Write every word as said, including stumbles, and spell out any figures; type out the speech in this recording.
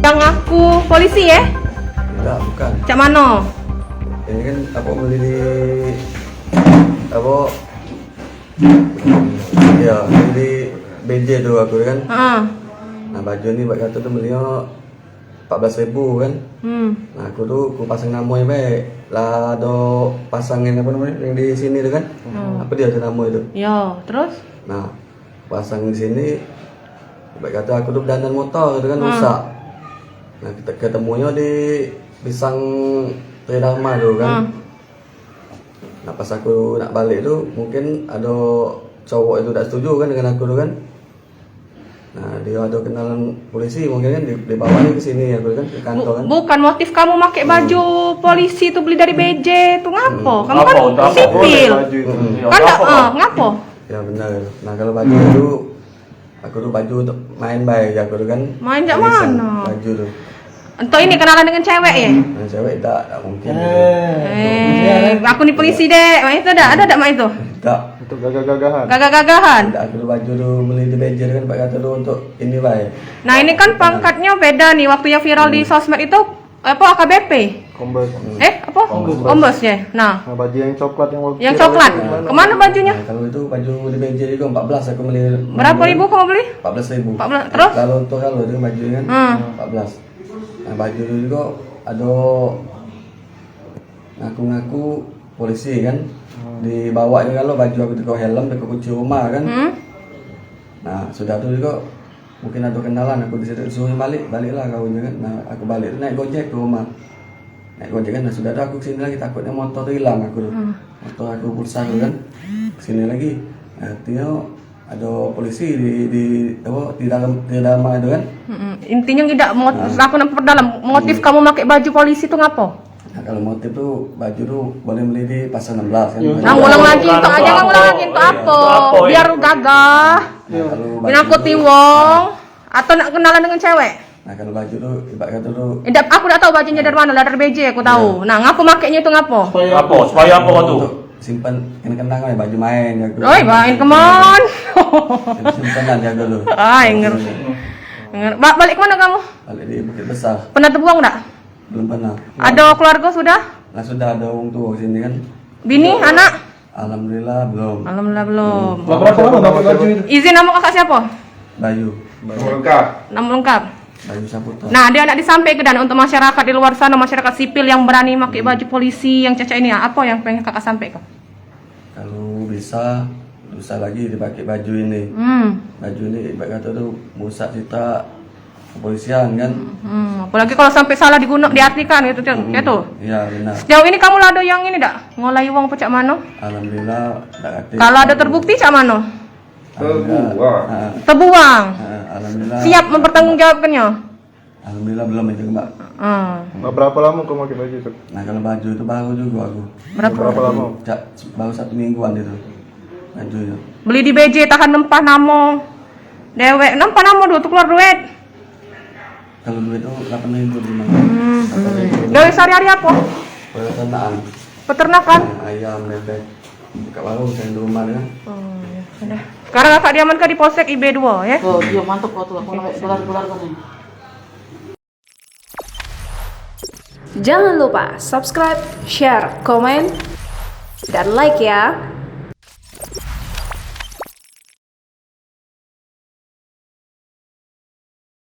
Yang aku polisi, eh? Enggak, bukan. Cak mano? Ini kan aku beli di, apa, ya, beli di B J tu aku kan. Heeh. Nah, baju ni buat kata tu beli empat belas ribu kan. Hmm. Nah, aku tu ku pasang namo e bae. Lah ado pasang yang apa namanya, yang di sini tu kan. Hmm. Apa dia tu namo itu? Yo, terus? Nah, pasang di sini, baik kata aku tu bedandan motor tu kan, hmm, rusak. Nah, kita ketemunyo di Pisang Tridharma tu kan. Hmm. Nah, pas aku nak balik tu, mungkin ado cowok itu dak setuju kan dengan aku tu kan. Nah, dia ado kenalan polisi mungkin kan, di, dibawa ke sini aku kan, ke kantor kan. Bu-, bukan motif kamu make baju polisi tu beli dari B J tu ngapo? Hmm. Kamu kan sipil. Ngapo? Untuk apa? Baju itu. Hmm. Kan dak, eh, ngapo? Ya, benar. Nah, kalau baju tu, aku tu baju untuk main bae, aku tu kan. Main cak mano? Baju tu. Entah ini kenalan dengan cewek ya? Nah, cewek dak, dak mungkin. Eh, aku ni polisi, Dek. Mak itu dak? Ada dak mak itu? Dak. Untuk gagah-gagahan. Gagah-gagahan. Dak, aku tu baju tu beli di B J kan, buat kata tu untuk ini bae. Nah, ini kan pangkatnya beda nih. Waktu yang viral di sosmed itu, apa, A K B P? Kombes. Eh, apa? Kombes. Kombes ya. Nah. Nah, baju yang coklat yang waktu viral itu. Yang coklat. Kemana bajunya? Nah, kalau itu baju di B J juga empat belas aku beli. Berapa ribu kamu beli? Empat belas ribu. Empat belas. Terus? Kalau untuk kalau itu baju kan, hmm, empat belas. Nah, baju tu juga ado ngaku-ngaku polisi kan. Hmm. Dibawa juga lo baju aku, teko helm, teko kunci rumah kan. Hmm. Nah, sudah tu juga mungkin ado kenalan aku di situ, suruh balik, baliklah kau kan. Nah, aku balik tu naik Gojek ke rumah. Naik Gojek kan, nah, sudah tu aku kesini lagi, takutnya motor tu hilang aku tu. Hmm. Motor aku, pulsa tu kan. Kesini lagi. Artinya ado polisi di, di, apa, di dalam, di dalam itu kan. Mm-mm. Intinya ngidak mot-, ah, aku nak perdalam, motif, hmm, kamu make baju polisi tu ngapo? Nah, kalau motif tu, baju tu boleh beli di Pasar enam belas kan. Iya. Nah, ngulang lagi, untuk aja kan ngulang lagi, untuk apa? Untuk apa, ya? Biar gagah. Nah, kalau baju tu, nakuti wong, atau nak kenalan dengan cewek? Nah, kalau baju tu, ibarat kata tu, eh, dak, aku dak tahu bajunyo dari mano, lah dari B J aku tahu. Iya. Nah, ngapo makeknyo tu ngapo? Supaya apa? Supaya apa tu? Untuk simpan kenang-kenangan, baju main, jago. Oi, main kemon. Simpenan, jago tu. Ai, nger-, nger-, ba-, balik ke mano kamu? Balik di Bukit Besar. Pernah tebuang dak? Belum pernah. Ado keluarga sudah? Lah, sudah ado wong tua sini kan. Bini, anak? Alhamdulillah belum. Alhamdulillah belum. Lah, berapa lama dapat baju itu? Izin, nama kakak siapa? Bayu. Nama lengkap. Nama lengkap. Bayu Saputra. Nah, dia nak disampaikan dan untuk masyarakat di luar sana, masyarakat sipil yang berani pakai baju polisi yang cacak ini, apa yang pengen kakak sampaikan? Kalau bisa, bisa lagi dipakai baju ini. Hmm. Baju ini ibarat kata tu merusak citra kepolisian kan. Hmm, apalagi kalau sampai salah diguna, diartikan gitu, Cak. Hmm, gitu. Iya, benar. Sejauh ini kamu lah ada yang ini dak? Ngolai wong apa cak mano? Alhamdulillah, dak katik. Kalau ada terbukti cak mano? Alhamdulillah. Terbuang. Ha. Terbuang. Ha, alhamdulillah. Siap mempertanggungjawabkannya? Alhamdulillah belum itu, Mbak. Hmm. Nah, berapa lama kau pakai baju itu? Nah, kalau baju itu baru juga aku. Berapa? Berapa lama? Cak, baru satu mingguan itu. Baju itu. Beli di B J, tahan nempah namo. Dewek, nempah namo dulu tu keluar duit. Kalau duit tu delapan ribu di rumah. Hmm. Delapan ribu. Gawe sehari-hari apa? Peternakan. Peternakan? Nah, ayam, bebek. Buka warung, saya di rumah kan. Oh, iya. Udah. Sekarang kakak diamankan di Polsek I B dua, ya. Oh, iya, mantap kau tu. Aku nak gelar-gelar kau ni. Jangan lupa subscribe, share, komen, dan like ya.